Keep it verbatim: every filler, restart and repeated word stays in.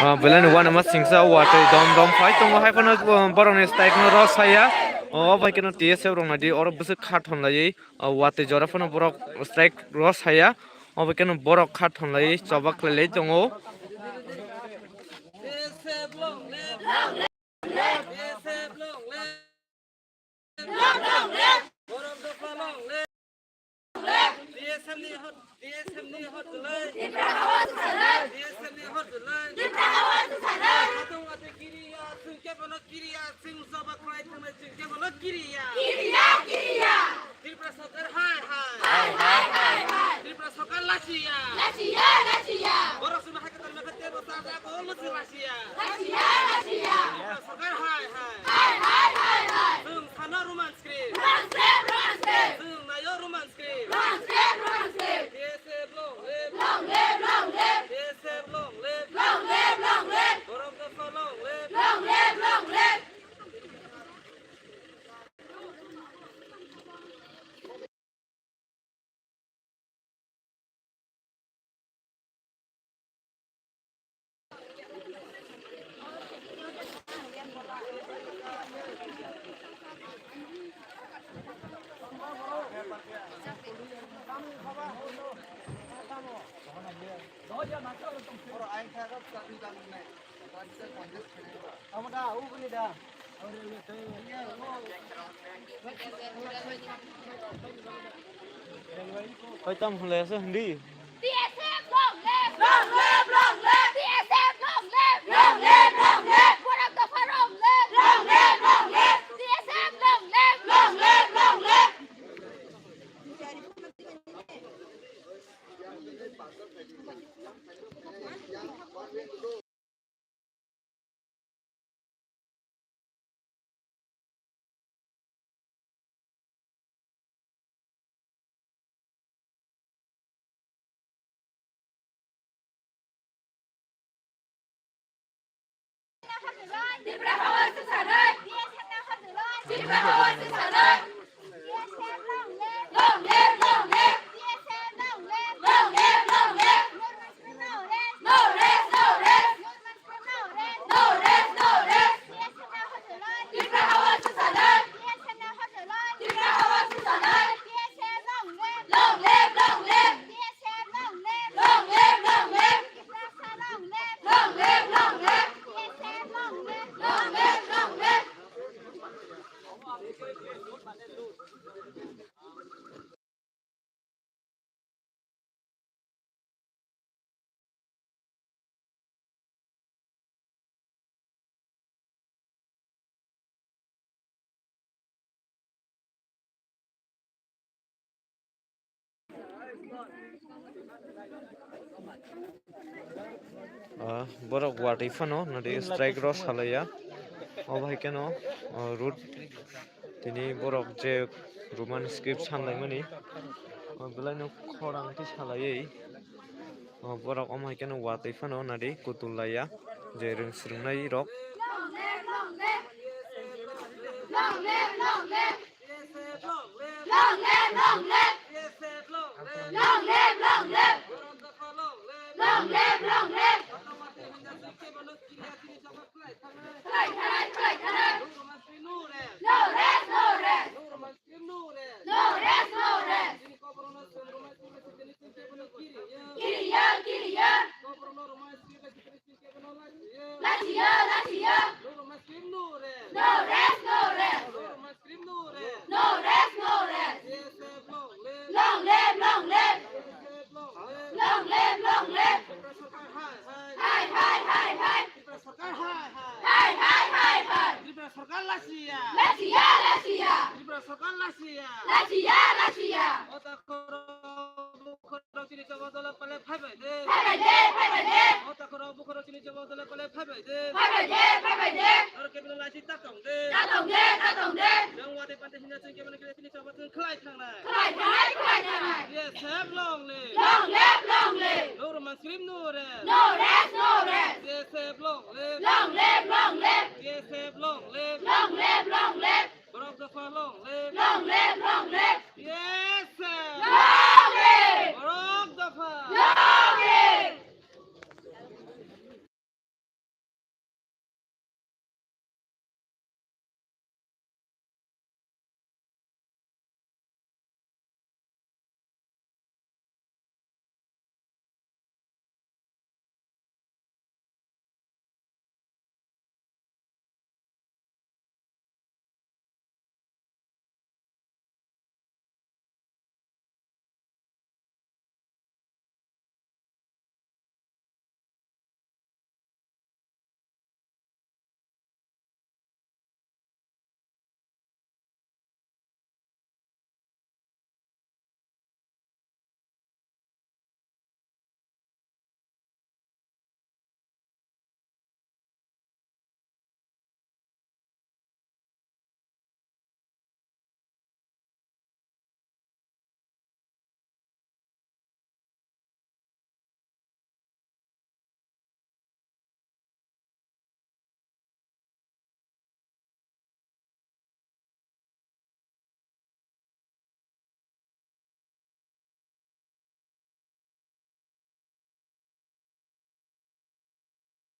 Ah, belai ni uanama singsa watwi dom dom phai tongo, hai phano, ah, borokni strike no rw saya. O bai kheno T S F rok naidi oro bwswk kha thon laiwi, ah, watwi jora phano borok strike rw saya. O bai kheno borok kha thon laiwi choba khlai lai tongo. Long, long live! Borok dopha long live! Long live! T S F ni hor, T S F ni hor dulai! Tipra hawa se sanai! T S F ni hor dulai! Tipra hawa se sanai! Khatung ate kiriya, chwng khe bono kiriya, chwng choba khlai thangnai, chwng khe bono kiriya! Kiriya, kiriya! Tripura sarkar hai hai! Hai, hai, hai, hai! Tripura sarkar lachiya! Lachiya, lachiya! Borok chwngno hai kwtal mekhe tebo chajago, lwchwng lachiya! Lachiya, lachiya! Tripura sarkar hai hai! Hai, hai, hai, hai! Chwng sano Roman script! Roman script, Roman script! Chwng naio Roman script! Roman script, Roman script! T S F long live! Long live, long live! T S F long live! Long live, long live! Borok dopha long live! Long live, long live! Kaitam hwnlai aswk hwndi. T S F long live! Long live, long live! T S F long live! Long live, long live! Borok dopha long live! Long live, long live! T S F long live! Long live, long live! Long live, long live! T S F long live! Long live, long live! No rest, no rest! No rest, no rest! T S F no hoteloi! Tipra hawa susanai! T S F no hoteloi! Tipra hawa susanai! T S F long live! Long live, long live! T S F long live! Long live, long live! Tiprasa long live! Long live, long live! T S F long live! Long live, long live! Ah, borok watwi phano nadi strike rw salaiya. Obo hai kheno, ah, road tini borok je Roman script sanlaimani, ah, belaino khorang khe salaiwi. O borok omo hai kheno watwi phano nadi kutul laiya je rwng swrwngnai rok. Long live, long live! Long live, long live! Long live, long live! Long live, long live! Long live, long live! Khlai thanai, khlai thanai! No rest, no rest! No rest, no rest! Kiriya, kiriya! Lachiya, lachiya! No rest, no rest! No rest, no rest! Long live, long live! Long live, long live! Hai, hai, hai, hai! Hai, hai, hai, hai! Tripura sarkar lachiya! Lachiya, lachiya! Tripura sarkar lachiya! Lachiya, lachiya! O takhoro bukhoro chini choba dole pale phai bai de. Phai bai de, phai bai de. O takhoro bukhoro chini choba dole pale phai bai de. Phai bai de, phai bai de. Aro kebino lachi ta tong de. Ta tong de, ta tong de. Yang wate pante hinna chini kebino kire chini choba chini khlai thangnai. Khlai thangnai, khlai thangnai. T S F long live. Long live, long live. No Roman script, no rest. No rest, no rest. T S F long live. Long live, long live. T S F long live. Long live, long live. Borok dopha long live.